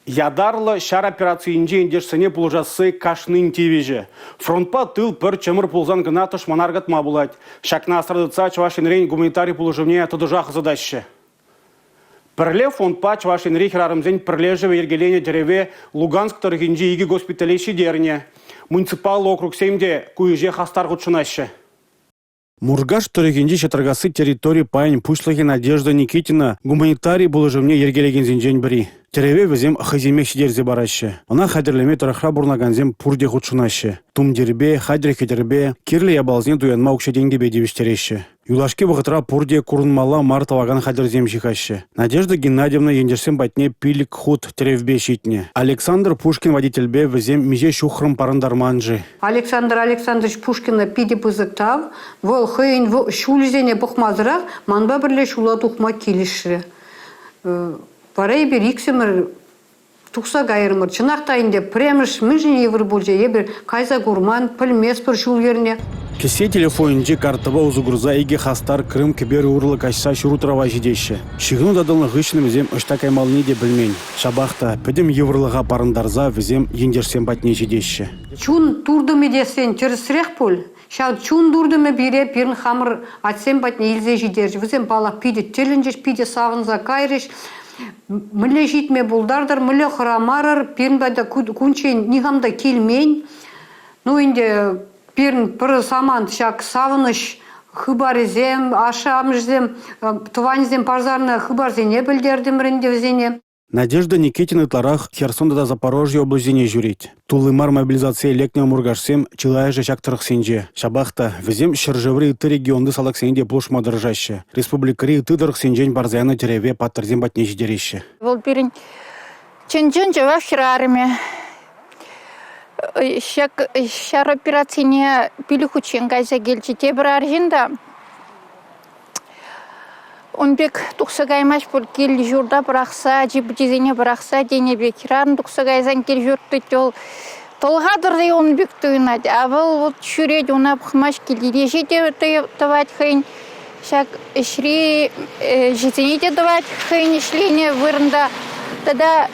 Ятарлӑ ҫар операцийӗнчи ентешсене пулӑшасси кашнин тивӗҫӗ. Фронтпа тыл пӗр чӑмӑр пулсан кӑна тӑшмана аркатма пулать. Ҫакна асра тытса Чӑваш Енрен гуманитари пулӑшӑвне тӑтӑшах ӑсатаҫҫӗ. Пӗрле фондпа Чӑваш Енри хӗрарӑмсен пӗрлешӗвӗ йӗркеленӗ тӗреве Луганск тӑрӑхӗнчи икӗ госпитале ҫитернӗ. Муниципаллӑ округсем те ку ӗҫе хастар хутшӑнаҫҫӗ. Муркаш тӑрӑхӗнчи Ҫатракасси территори пайӗн пуҫлӑхӗ Надежда Никитина гуманитари пулӑшӑвне йӗркелекенсенчен пӗри. Тӗреве вӗсем хӑйсемех ҫитерсе параҫҫӗ. Ӑна хатӗрлеме тӑрӑхра пурӑнакансем пурте хутшӑнаҫҫӗ. Тумтирпе, хатӗр-хӗтӗрпе, кирлӗ япаласене туянма укҫа-тенкӗпе тивӗҫтереҫҫӗ. Юлашки вӑхӑтра пурте курӑнмалла мар тӑвакан хатӗрсем ҫыхаҫҫӗ. Надежда Геннадьевна ентешсем патне 5 хут тӗревпе ҫитнӗ. Александр Пушкин водительпе вӗсем миҫе ҫухрӑм парӑнтарман-ши? Александр Александрович Пушкина питӗ пысӑк тав. Вӑл хӑйӗн ҫулӗсене пӑхмасӑрах манпа пӗрле ҫула тухма килӗшрӗ. Вара эпир иксӗмӗр тухса кайрӑмӑр. Чӑнах та ӗнтӗ пӗрремӗш мӗншӗн йывӑр пулчӗ, эпир кайса курман, пӗлместпӗр ҫул-йӗрне. Кӗсье телефонӗнчи карттӑпа усӑ курса икӗ хастар Крым кӗперӗ урлӑ каҫса ҫурутрава ҫитеҫҫӗ. Ҫыхӑну татӑлнӑ хыҫҫӑн вӗсем ӑҫта каймаллине те пӗлмен. Ҫапах та пӗтӗм йывӑрлӑха парӑнтарса вӗсем ентешсем патне ҫитеҫҫӗ. Чун туртӑмӗ тесен тӗрӗсрех пуль. Ҫав чун туртӑмӗ пире пирӗн хамӑр атьсем патне илсе ҫитерчӗ. Вӗсем, паллах, питӗ тӗлӗнчӗҫ, питӗ савӑнса кайрӗҫ. Мӗнле ҫитме пултартӑр, мӗнле хӑрамарӑр, пирӗн пата кунччен никам та килмен. Ну ӗнтӗ пирӗн пӗр самант ҫак савӑнӑҫ хыпарӗсем, ашшӗ-амӑшӗсем, тӑванӗсем парсарнӑ хыпарсене пӗлтертӗмӗр ӗнтӗ вӗсене. Надежда Никитина ытларах Херсон тата Запорожье облаҫӗсене ҫӳрет. Тулли мар мобилизацие лекнӗ муркашсем чылайӑшӗ ҫак тӑрӑхсенче. Ҫапах та вӗсем ҫӗршыври ытти регионти салтаксене те пулӑшма тӑрӑшаҫҫӗ. Республикӑри ытти тӑрӑхсенчен парса янӑ тӗреве паттӑрсем патне ҫитереҫҫӗ. Вӑл пирӗн чӑн-чӑн чӑваш хӗрарӑмӗ. Ҫак ҫар операцине пилӗк хутчен кайса килчӗ. Тепӗр арҫын та Ун пек тухса каймасть пуль кил-ҫурта пӑрахса, ачи-пӑчисене пӑрахса тенӗ пек. Хӗрарӑм тухса кайсан кил-ҫурт тет вӑл тӑлӑха тӑрри ун пек туйӑнать. А вӑл вот ҫӳрет, уна пӑхмасть, килте те тӑвать хӑйӗн ҫак ӗҫри ӗҫӗсене те тӑвать хӑйӗн ӗҫленӗ вырӑнта. Тата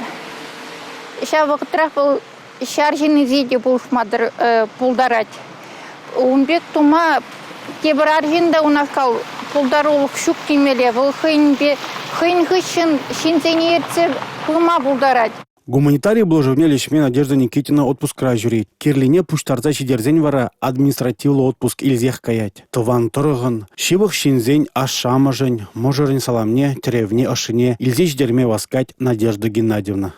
ҫав вӑхӑтрах вӑл ҫар ҫыннисене те пулӑшма пултарать. Ун пек тума тепӗр арҫын та унашкал пултарулӑх ҫук темелле. Вӑл хӑйӗнпе хӑйӗн хыҫҫӑн ҫынсене ертсе пыма пултарать. Гуманитари пулӑшӑвне леҫме Надежда Никитина отпускра ҫӳрет. Кирлине пуҫтарса ҫитерсен вара административлӑ отпуск илсех каять. Тӑван тӑрӑхӑн, ҫывӑх ҫынсен, ашшӗ-амӑшӗн, мӑшӑрӗн саламне, тӗревне, ӑшшине илсе ҫитерме васкать Надежда Геннадьевна.